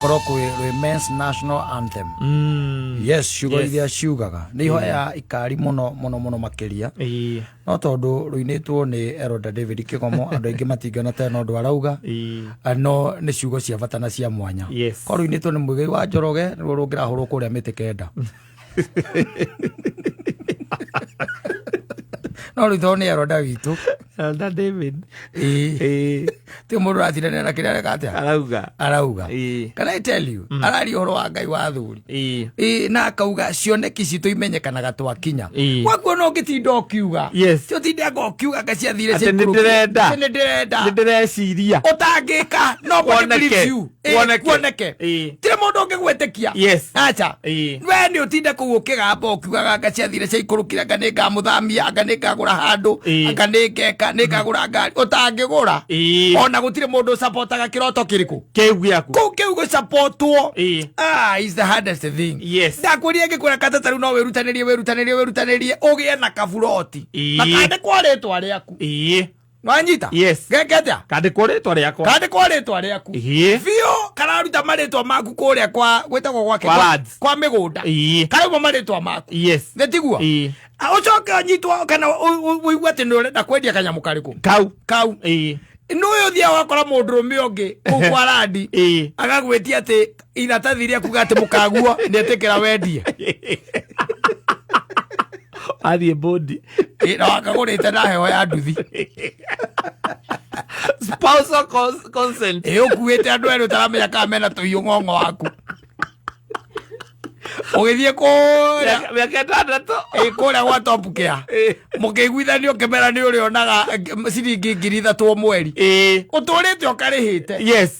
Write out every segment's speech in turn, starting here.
Korwo kwĩ rwĩ men's national anthem. Yes, ciugo iria ciugaga nĩ ihoya ikari mũno mũno mũno makĩria. No tondũ rũinĩtwo nĩ Elder David Kĩgomo, andũ aingĩ matingĩona ta no ũndũ arauga. No nĩ ciugo cia bata na cia mwanya. Korwo rũinĩtwo nĩ Mũigai wa Njoroge, nĩruo rũngĩrahũrwo kũrĩa mĩtĩ kenda. No rĩu tondũ nĩ Elder witũ. Elder David. Ĩĩ. Ti mũndũ ũratindanĩra na kĩrĩa areka atĩa? Arauga. Arauga. Ĩĩ. Can I tell you? Araria ũhoro wa Ngai wa athuri. Ĩĩ. Ĩĩ, na akauga cioneki citũ imenyekanaga twakinya. Ĩĩ. Wakuo no ũngĩtinda ũkiuga. Yes. Ti ũtinde anga ũkiuga anga ciathire Atĩ nĩ ciaikũrũkire. ndĩrenda. Atĩ nĩ ndĩrenda. Nĩ ndĩreciria. Ũtangĩka, nobody Kuoneke. believes you. Ĩĩ, Kuoneke. kuoneke. Ĩĩ. Tirĩ mũndũ ũngĩgwĩtĩkia. Yes. Acha. Ĩĩ. We nĩ ũtinde kũu ũkĩgamba ũkiugaga anga ciathire ciaikũrũkire, anga nĩ ngamũthamia, anga nĩ ngagũra handũ, Ĩĩ. anga nĩ ngeka, nĩ ngagũra ngari. Ũtangĩgũra. Ĩĩ. Ona gũtirĩ mũndũ ũcapotaga kĩroto kĩrĩkũ. Kĩu gĩaku. Kũu kĩu gũcapotwo. Ĩĩ. Ah, is the hardest thing. Yes. Ndakwĩrire ngĩkwĩra kata ta rĩu no wĩrutanĩrie, wĩrutanĩrie, wĩrutanĩrie ũgĩe na kaburoti. Ĩĩ. Na kandĩkwo rĩtwa rĩaku. Ĩĩ. Nwanyita? Yes. Geke atĩa? Kandĩkwo rĩtwa rĩakwa. Kandĩkwo rĩtwa rĩaku. Ĩĩ. Biũ kararuta marĩtwa maku kũrĩa kwa gwĩtagwo gwake Kwa lands. kwa mĩgũnda. Ĩĩ. Karauma marĩtwa maku. Yes. Nĩ tiguo? Ĩĩ. Ah, ũcoke ũnyitwo kana ũigue atĩ nĩ ũrenda kwendia kanyamũ karĩkũ? Kau. Kau. Ĩĩ. Nĩ ũyũ ũthiaga ũgakora mũndũrũme ũngĩ kũu kwa randi. Ĩĩ. Agagwĩtia atĩ iratathi rĩa kuga atĩ mũkaguo nĩ etĩkĩra wendie. Athiĩ bodi. Ĩ, na wakagũrĩte na heho ya nduthi. Spousal consent. Ĩ, ũkuĩte andũ erĩ ũtaramenya kana mena tũhiũ ng'ong'o waku. Ũgĩthiĩ kũrĩa Mĩaka 6. Ĩ, kũrĩa gwa Top Care. Ĩ. Mũkĩiguithanio ũkĩmera nĩ ũrĩonaga ciringi 3,000 o mweri. Ĩ. Ũtũrĩte ũkarĩhĩte. Yes.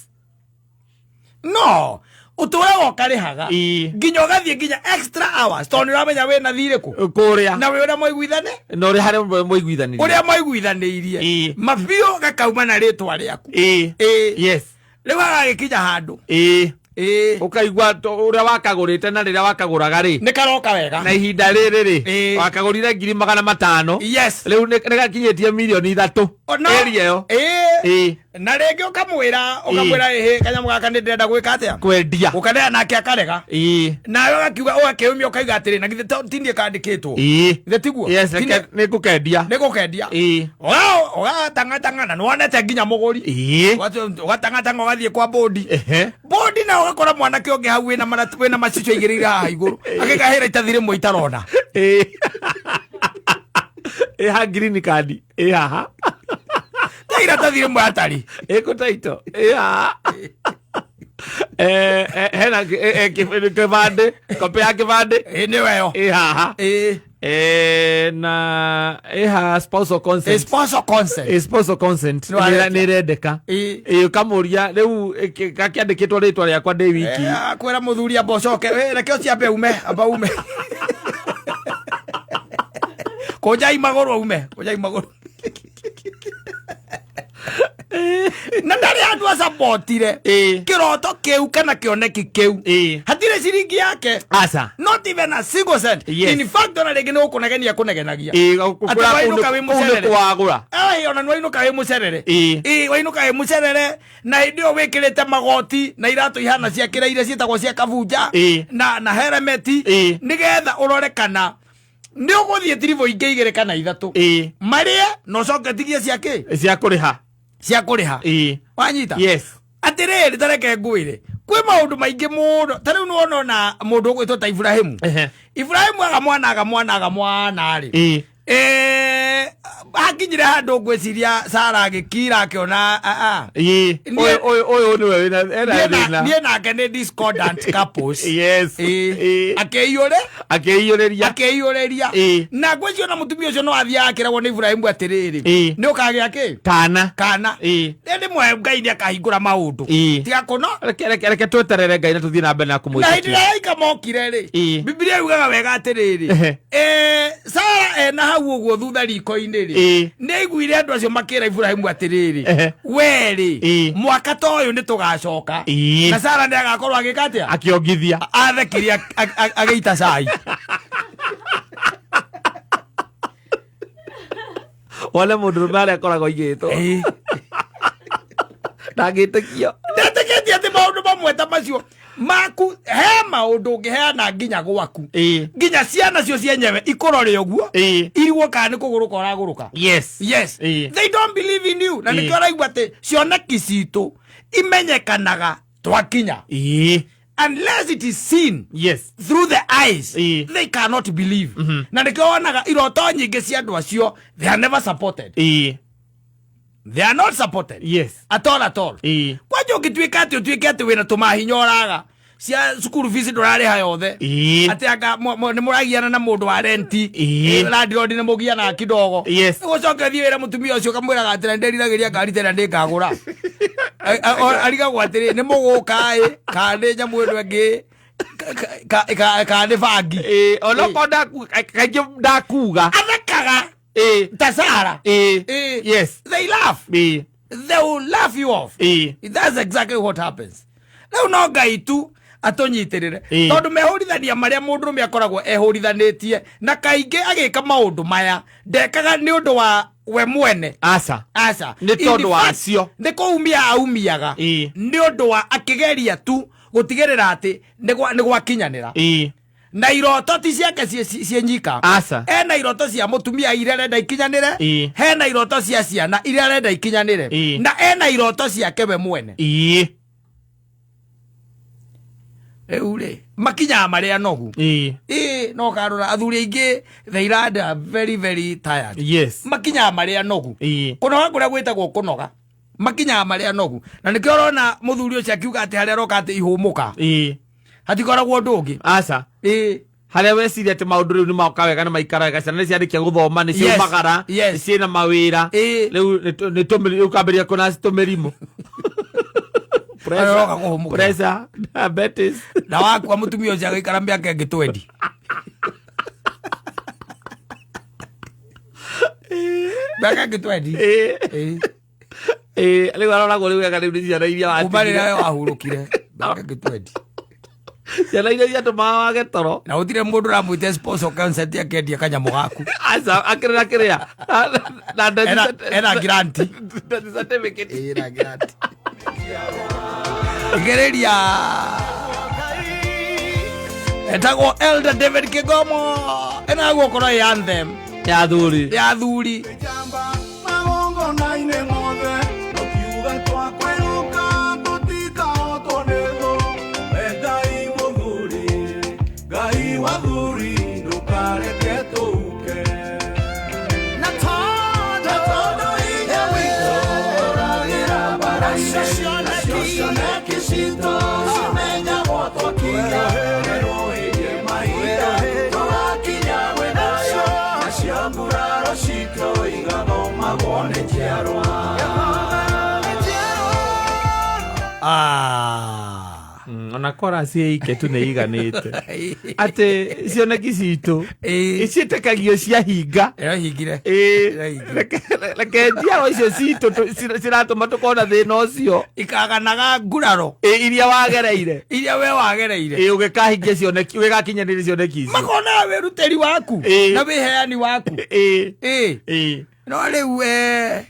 No, ũtũraga ũkarĩhaga. Ĩ. Nginya ũgathiĩ nginya extra hours tondũ nĩ ũramenya wĩna thirĩ kũ. Kũrĩa. Na wĩ ũrĩa mwaiguithane? Na ũrĩa harĩa mwaiguithanirie. Ũrĩa mwaiguithanĩirie. Ĩ. Mabiũ gakauma na rĩtwa rĩaku. Ĩ. Ĩ. Yes. Rĩu agagĩkinya handũ. Ĩ. Ĩ. Ũkaigua ũrĩa wakagũrĩte na rĩrĩa wakagũraga rĩ. Nĩ karoka wega. Na ihinda rĩrĩ rĩ. Ĩ. Wakagũrire 500,000. Yes. Rĩu nĩ gakinyĩtie 3 mirioni. Ona. Area ĩyo. Ĩ. Ĩ. Na rĩngĩ ũkamwĩra, ũkamwĩra ĩhĩ kanyamũ gaka nĩ ndĩrenda gwĩka atĩa? Kwendia. Ũkaneana nake akarega. Ĩ. Nawe ũgakiuga ũgakĩũmia ũkauga atĩrĩ na githĩ ti niĩ kandĩkĩtwo. Ĩ. Githĩ tiguo? Yes, Ti niĩ- nĩ ngũkendia. Nĩ ngũkendia. Ĩ. Ũgatangatanga na nĩwonete nginya mũgũri. Ĩ. Ũgatangatanga ũgathiĩ kwa bodi. Ehe. Bodi na ũgakora mwanake ũngĩ hau wĩna wĩna macicio aigĩrĩire haha igũrũ. Agĩkahĩra itathi rĩmwe itarona. Ĩ. Ĩ ha green card. Ĩ haha. Ta iratathi rĩmwe atarĩ. Ĩ kũ title. Ĩ haha. Hena kĩbandĩ, copy ya kĩbandĩ. Ĩ nĩyo ĩyo. Ĩ haha. Ĩ. Na ĩ haha spousal consent. Spousal consent. Ĩ spousal consent. Nĩ waretia. Nĩ ĩrendeka. Ĩ. Ĩ ũkamũria rĩu gakĩandĩkĩtwo rĩtwa rĩakwa ndĩ wiki. Akwĩra mũthuri amba ũcoke, reke ũcio ambe ume, amba ume. Kũnjai magũrũ aume, kũnjai magũrũ. Na ndarĩ handũ acapotire Ĩ. kĩroto kĩu kana kĩoneki kĩu. Ĩ. Hatirĩ ciringi yake. Aca. Not even a single cent. Yes. In fact, ona rĩngĩ nĩ gũkũnegenia kũnegenagia. Ĩ, Atĩ kũu wainũka wĩ nĩ mũcerere. kũwagũra. Ai, ona nĩ wainũka wĩ mũcerere. Ĩ. Ĩ, wainũka wĩ mũcerere na hĩndĩ ĩyo wĩkĩrĩte magoti na iratũ ihana cia kĩraire ciĩtagwo cia kabunja Ĩ. na heremeti Ĩ. nĩgetha ũrore kana nĩ ũgũthiĩ tiribũ ingĩ igĩrĩ kana ithatũ Ĩ. marĩe na ũcoke tigie cia kĩ Cia kũrĩha. cia kũrĩha. Ĩ. Wanyita? Yes. Atĩrĩrĩ, ta reke ngwĩre kwĩ maũndũ maingĩ mũno ta rĩu nĩwona ona mũndũ ũgwĩtwo ta Ibrahimu. Ehe. Ibrahimu aga mwana aga mwana aga mwana rĩ. Ĩ. Hakinyire handũ ngwĩciria Sara agĩkira akĩona a a. Ĩ. Niĩ- Ũyũ ũyũ nĩwe wĩna ena thĩna. Niĩ nake nĩ discordant couples. Yes. Ĩ. Ĩ. Akĩiyũre Akĩiyũrĩria. Akĩiyũrĩria. Ĩ. Na ngwĩciria ona mũtumia ũcio no athiaga akĩragwo nĩ Ibrahimu atĩrĩrĩ. Ĩ. Nĩ ũkagĩa kĩ? Kana. Kana. Ĩ. Rĩmwe Ngai nĩ akahingũra maũndũ. Ĩ. Tiga kũno. Reke reke reke tweterere Ngai na tũthiĩ na mbere na Na hĩndĩ kũmwĩtĩkia. ĩrĩa araika mokire rĩ, Ĩ. Bibilia yugaga wega atĩrĩrĩ, Ehe. Sara ena hau ũguo thutha riko-inĩ rĩ, Ĩ. nĩ aiguire andũ acio makĩra Ibrahimu atĩrĩrĩ, Ehe. we rĩ, Ĩ. mwaka ta ũyũ nĩ tũgacoka. Ĩ. Na Sara nĩ agakorwo agĩka atĩa? Akĩongithia. Athekire agĩita cai. Wone mũndũrũme arĩa akoragwo aigĩtwo. Ĩ. Ndangĩtĩkio. Ndetĩkĩtie atĩ maũndũ mamwe Mamwe ta macio maku he maũndũ ũngĩheana nginya gwaku, nginya ciana cio cienyewe ikorore ũguo, irigwo kana nĩ kũgũrũka ũragũrũka. Yes. They don't believe in you, na nĩkĩo ũraigua atĩ cioneki citũ imenyekanaga twakinya. Unless it is seen through the eyes, they cannot believe. Na nĩkĩo wonaga iroto nyingĩ cia andũ acio, they are never supported. They are not supported at all, at all. Kwanja ũngĩtuĩka atĩ ũtuĩke atĩ wĩna tũmahinya ũraga cia cukuru, fees ndũrarĩha yothe, atĩ anga nĩ mũragiana na mũndũ wa renti, landlord nĩ mũgianaga kidogo, gũcoka thiĩ wĩra mũtumia ũcio ũkamwĩraga atĩ nĩndĩriragĩria ngari tena nĩngagũra. Arigagwo atĩrĩ, nĩ mũgũka ĩ kana nĩ nyamũ ĩno ĩngĩ, kana nĩ bangi? Onokorwo kaingĩ ndakuga. Athekaga ta Sara. They laugh. They will laugh you off. That's exactly what happens. Rĩu no Ngai tu atũnyitĩrĩre, tondũ mehũrithania marĩa mũndũrũme akoragwo ehũrithanĩtie na kaingĩ agĩka maũndũ maya, ndekaga nĩ ũndũ wa we mwene. Aca. Aca. Nĩ In tondũ wa fact, cio. nĩ kũumia aumiaga nĩ ũndũ wa akĩgeria tu gũtigĩrĩra atĩ nĩ gwakinyanĩra. Na iroto ti ciake ciĩ nyika. Aca. Ena iroto cia mũtumia iria arenda ikinyanĩre, hena iroto cia ciana iria arenda ikinyanĩre, na ena iroto ciake we mwene. Rĩu rĩ, makinyaga marĩa nogu. Ĩĩ, no karora athuri aingĩ, they land are very very tired. Makinyaga marĩa nogu. Kũnoga kũrĩa gwĩtagwo kũnoga, makinyaga marĩa nogu, na nĩkĩo ũrona mũthuri ũcio akiuga atĩ harĩa aroka atĩ ihũmũka, hatikoragwo ũndũ ũngĩ. Aca. Harĩa weciria atĩ maũndũ rĩu nĩ moka wega, nĩ maikara wega, ciana nĩ ciarĩkia gũthoma, nĩ ciaumagara, nĩ ciĩna mawĩra, rĩu rĩu kambĩrĩria kũna tũmĩrimũ. Harĩa ũroka kũhũmũkĩra. Pressure, diabetes. Na wakua, mũtumia ũcio agĩikara mĩaka ĩngĩ 20, mĩaka ĩngĩ 20. Rĩu aroragwo rĩu wega rĩu nĩ ciana iria kuma rĩrĩa watigire. we wahurũkire, mĩaka ĩngĩ 20. Ciana iria ciatũmaga wage toro. Na gũtirĩ mũndũ ũramwĩte sponsor concert akĩendia kanyamũ gaku. Aca, akĩrĩra kĩrĩa na death Ena grant. Death certificate. Ĩĩ, na grant. Thikĩrĩria, etagwo Elder David Kigomo, ĩno gũkorwo ĩ anthem ya thuri. Ya thuri. Njamba magongona-inĩ mothe, tũkiuga twakwĩrũka tũtikahotwo nĩ thũ. We Ngai mũthuri, Ngai wa thuri, ndũkareke tũuke. Na tondũ hinya witũ ũragĩra mbara-inĩ, nacio cioneki citũ cimenyagwo twakinya. Werũhĩrie mahinda tũgakinya gwĩthaya, nacio nguraro citũ igathomagwo nĩ njiarwa. Ah. Ona kora ciĩike tu nĩ iganĩte atĩ cioneki citũ ciĩtĩkagio ciahinga. Ĩrohingire. Ĩĩ, reke njiarwa icio citũ ciratũma tũkorwo na thĩna ũcio ikaganaga nguraro iria wagereire, iria we wagereire, ũgĩkahingia cioneki, ũgĩgakinyanĩria cioneki icio. Makonaga wĩrutĩri waku na wĩheani waku. No rĩu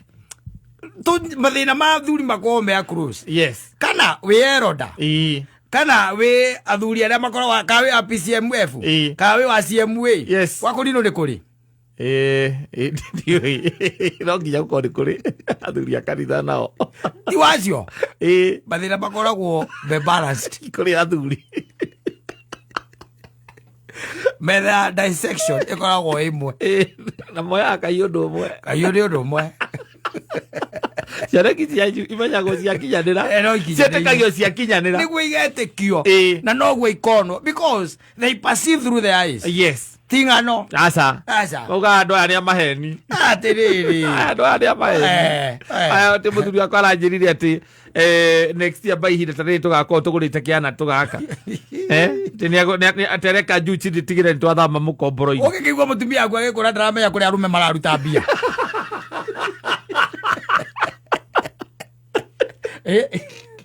mathĩna ma athuri makoragwo me across. Kana wĩ eroda, kana wĩ athuri arĩa makoragwo, kana wĩ a PCMF, kana wĩ wa CMA. Gwa kũrinũ nĩ kũrĩ. Ĩĩ, ndiũĩ, no nginya gũkorwo nĩ kũrĩ athuri a kanitha nao. Ti wacio. Mathĩna makoragwo me balanced. Kũrĩ athuri. Metha ya dissection ĩkoragwo ĩmwe. Ĩĩ, na moyaga kai ũndũ ũmwe. Kaiyũ nĩ ũndũ ũmwe. Cioneki cianyu imenyagwo ciakinyanĩra. No ikinyanĩire. Ciĩtĩkagio ciakinyanĩra. Nĩguo igetĩkio. Na noguo ikonwo because they perceive through the eyes. Ti ng'ano. Aca. Aca. Maugaga andũ aya nĩ a maheni. Atĩrĩrĩ. Aya, andũ aya nĩ a maheni. Aya, atĩ mũthuri wakwa aranjĩrire atĩ next year by ihinda ta rĩrĩ tũgakorwo tũgũrĩte kĩana tũgaka. Atĩ atĩ areka juu chini tigĩre nĩ twathama mũkomboro-inĩ. Ũgĩkĩigua mũtumia waku agĩkũra ndaramenya kũrĩa arũme mararuta mbia.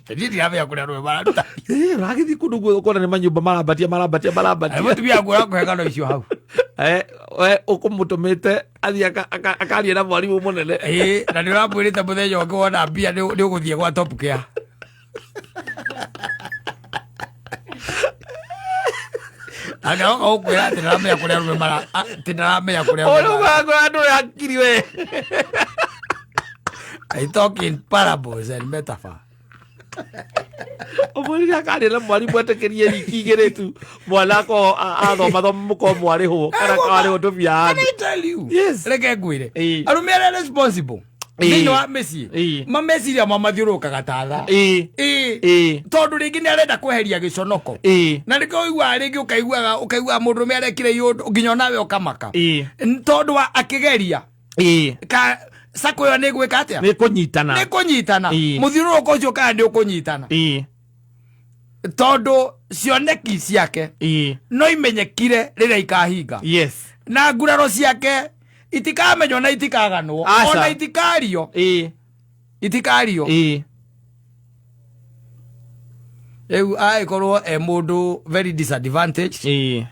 Niĩ ndiramenya kũrĩa arũme mararuta. Ũragĩthiĩ kũndũ guothe ũkona nĩ manyũmba marambatia marambatia marambatia. Mũtumia waku ũrakũhe ng'ano icio hau. We ũkũmũtũmĩte athiĩ akarie na mwarimũ mũnene. Ĩĩ, na nĩ ũramwĩrĩte mũthenya ũngĩ wona mbia nĩ ũgũthiĩ gwa Top Care. Angĩoka gũkwĩra atĩ ndaramenya kũrĩa arũme mara atĩ ndaramenya kũrĩa arũme Ũrĩa mara. ũgakora andũ hakiri we. I talk in parables and metaphor. Ũmũrire akarĩ na mwarimũ etĩkĩrie wiki igĩrĩ tu mwana akorwo athoma thoma mũkorwo mwarĩhwo kana kwarĩhwo tũbia Can handũ. I tell you? Yes. Reke ngwĩre. Ĩĩ. Arũme arĩa responsible Ĩĩ. thĩinĩ wa mĩciĩ Ĩĩ. mameciria mamathiũrũrũkaga ta thaa. Ĩĩ. Ĩĩ. Ĩĩ. Tondũ rĩngĩ nĩ arenda kweheria gĩconoko. Ĩĩ. Na nĩkĩo ũiguaga rĩngĩ ũkaiguaga ũkaiguaga mũndũrũme arekire ũndũ nginya onawe ũkamaka. Ĩĩ. Tondũ wa akĩgeria Ĩĩ. ka sako ĩyo nĩ ĩgwĩka atĩa? Nĩ kũnyitana. Nĩ kũnyitana. Ĩĩ. Mũthiũrũrũko ũcio kana nĩ ũkũnyitana. Ĩĩ. Tondũ cioneki ciake Ĩĩ. no imenyekire rĩrĩa ikahinga. Yes. Na nguraro ciake itikamenywo na itikaganwo Aca. ona itikario Ĩĩ. itikario Ĩĩ. rĩu agĩkorwo e mũndũ very disadvantaged Ĩĩ.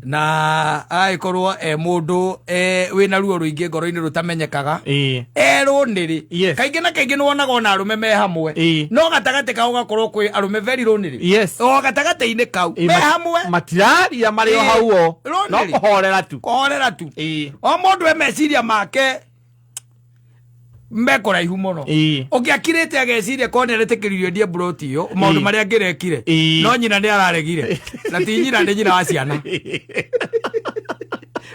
na agĩkorwo e mũndũ e, wĩna ruo rũingĩ ngoro-inĩ rũtamenyekaga Ĩĩ. erwo nĩrĩ Yes. kaingĩ na kaingĩ nĩwonaga ona arũme me hamwe Ĩĩ. no gatagatĩ kao gakorwo kwĩ arũme very lonely Yes. o gatagatĩ-inĩ kau Ĩĩ, me hamwe Matiraria marĩ o Ĩĩ. hau o. No Lonely. kũhorera tu. kũhorera tu Ĩĩ. o mũndũ e meciria make me kũraihu mũno Ĩĩ. ũngĩakirĩte ageciria korwo nĩaretĩkĩririo ndie mburoti ĩyo maũndũ Ĩĩ. marĩa angĩrekire Ĩĩ. no nyina nĩ araregire na ti nyina nĩ nyina wa ciana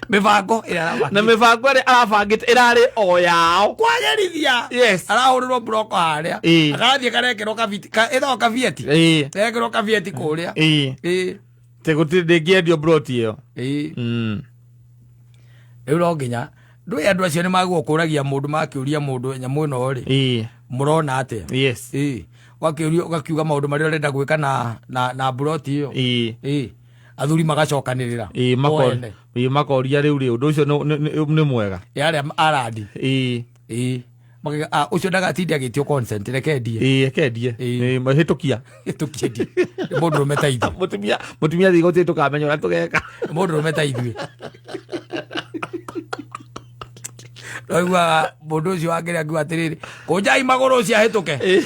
mĩbango ĩrĩa Na arabangĩte. mĩbango ĩrĩa arabangĩte ĩrarĩ o yao. kwagĩrithia Yes. arahũrĩrwo mburoko harĩa Ĩĩ. agathiĩ karekĩrwo kabiti ĩtagwo kabieti Ĩĩ. rekĩrwo kabieti kũrĩa Ĩĩ. Ĩĩ. Te gũtirĩ ndĩngĩendio mburoti ĩyo. Ĩĩ. Mm. rĩu no nginya ndũĩ andũ acio nĩ magwo kũragia mũndũ makĩũria mũndũ nyamũ ĩno rĩ Ĩĩ. mũrona atĩa Yes. Ĩĩ. Ũgakĩũrio ũgakiuga maũndũ marĩa ũrenda gwĩka na na na mburoti ĩyo Ĩĩ. Ĩĩ. athuri magacokanĩrĩra Ĩĩ O makor ene. ĩĩ makoria rĩu rĩ ũndũ ũcio nĩ mwega. Ĩ, arĩa arandi Ĩĩ. Ĩĩ. Makauga, "Ah, ũcio ndagatinde agĩtio consent reke ndie Ĩĩ ekendie. Ĩĩ. Ĩĩ mahĩtũkia. tũkĩendie Nĩ mũndũ rũme ta ithuĩ Mũtumia mũtumia thiĩ gũtirĩ tũkamenya ũrĩa tũgeka. Nĩ mũndũ rũme ta ithuĩ noiguaga mũndũ ũcio wakĩrĩ akiuga atĩrĩrĩ kũnjai magũrũ ũcio ahĩtũke Ĩĩ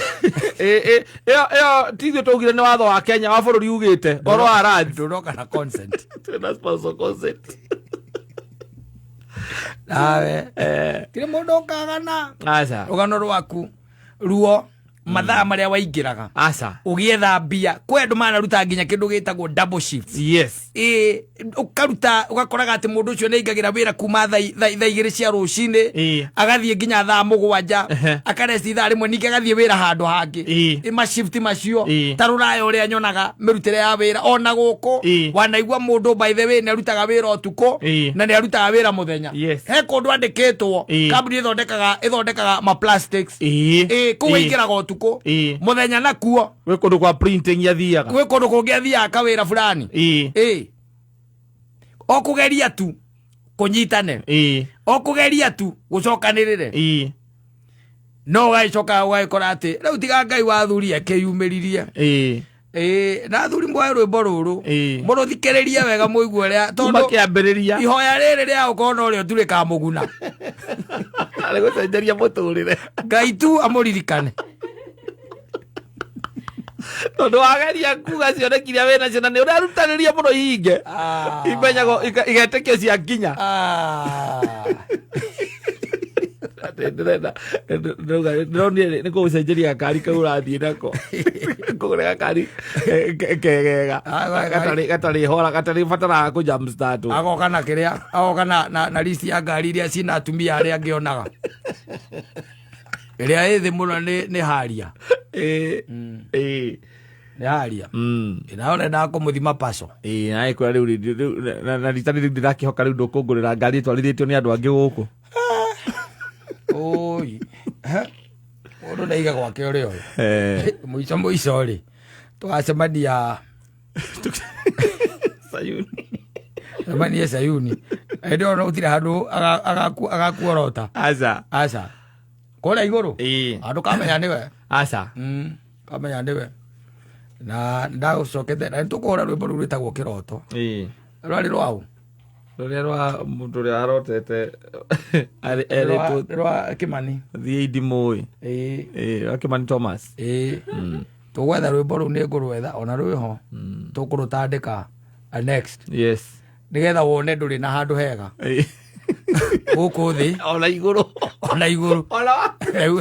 ĩĩ ĩyo ĩyo ti ithuĩ twaugire nĩ watho wa Kenya wa bũrũri ugĩte ũhoro wa ranji. ndũroka na consent Twĩna spousal consent. nawe Eh. tirĩ mũndũ ũkagana Aca. rũgano rwaku ruo mathaa marĩa waingĩraga Aca. ũgĩetha mbia kwĩ andũ manaruta nginya kĩndũ gĩtagwo double shift Yes. ĩ ũkaruta ũgakoraga atĩ mũndũ ũcio nĩ aingagĩra wĩra kuma thaa 2 cia rũcinĩ Ĩĩ. agathiĩ nginya thaa 7 Ehe. akaresti ithaa rĩmwe ningĩ agathiĩ wĩra handũ hangĩ Ĩĩ. Ĩ, mashift macio Ĩĩ. ta rũraya ũrĩa nyonaga mĩrutĩre ya wĩra ona gũkũ Ĩĩ. wanaigua mũndũ by the way nĩ arutaga wĩra ũtukũ Ĩĩ. na nĩ arutaga wĩra mũthenya Yes. he kũndũ andĩkĩtwo Ĩĩ. kambuni ĩthondekaga ĩthondekaga ma plastics Ĩĩ. Ĩĩ, kũu Ĩĩ. aingĩraga ũtukũ Ĩĩ. mũthenya nakuo Gwĩ kũndũ kwa printing athiaga. gwĩ kũndũ kũngĩ athiaga kawĩra fulani Ĩĩ. ĩ o kũgeria tu kũnyitane Ĩĩ. o kũgeria tu gũcokanĩrĩre Ĩĩ. no ũgagĩcoka ũgagĩkora atĩ rĩu tiga ngai wa athuri akĩyumĩririe Ĩĩ. ĩ na athuri mwoe rwĩmbo rũrũ Ĩĩ. mũrũthikĩrĩrie wega mũigue ũrĩa Kuma tondũ kĩambĩrĩria. ihoya rĩrĩ rĩa gũkorwo no rĩo tu rĩkamũguna Arĩ gũcenjeria mũtũrĩre. ngai tu amũririkane Tondũ wageria kuga cioneki iria wĩ nacio na nĩ ũrerutanĩria mũno ihinge. Ah. Imenyagwo igetĩkio cia nginya. Ah. Atĩ ndĩrenda ndĩrauga ndĩronire nĩ kũgũcenjeria gakari kau ũrathiĩ nako. Kũgũra gakari kegega. Ah, gakari. Gatarĩ gatarĩ hora gatarĩ bataraga kũ jump start. agoka na kĩrĩa agoka na, na, na list ya ngari iria cina atumia arĩa angĩ onaga ĩrĩa ĩ thĩ mũno nĩ nĩ haria Ĩĩ. Ĩĩ. nĩ haria Mm. nawe ũrendaga kũmũthima paco Ĩĩ na ĩkwĩra rĩu rĩu na rita rĩrĩ ndĩrakĩhoka rĩu ndũkũngũrĩra ngari ĩtwarithĩtio nĩ andũ angĩ gũkũ. oi mũndũ ndaiga gwake ũrĩa ũyũ Eh. mũico mũico rĩ tũgacemania Sayuni. cemanie Sayuni hĩndĩ ĩyo no gũtirĩ handũ agakuorota Aca. aca kũrĩa igũrũ Ĩĩ. andũ kamenya nĩwe Aca. Kamenya nĩwe na ndagũcokete na nĩtũkũhũra rwĩmbo rũu rwĩtagwo kĩroto Ĩĩ. rwarĩ rwaũ Rũrĩa rwa mũndũ ũrĩa arotete erĩtwo Rwa- rwa kĩmani thiĩ ndimũĩ. ĩĩ Ĩĩ, wa Kĩmani Thomas. ĩĩ tũgwetha rwĩmbo rũu nĩ ngũrwetha ona rwĩho tũkũrũtandĩka Next. Nĩgetha wone ndũrĩ na handũ hega gũkũ thĩ Ona igũrũ. Ona igũrũ. Ona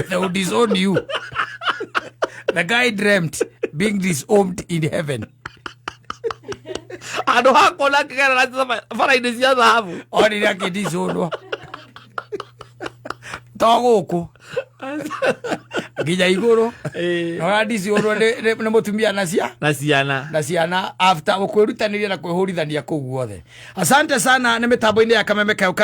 They will disown you. The guy dreamt being disowned in heaven. Handũ ha kuona akĩgerera bara-inĩ cia thahabu. Onire akĩdisownwo to gũkũ, nginya igũrũ. Na ũradisownwo nĩ mũtumia na cia na ciana. Na ciana, after kwĩrutanĩria na kwĩhũrithania kũu guothe. Asante sana. Nĩ mĩtambo-inĩ ya Kameme Kayo.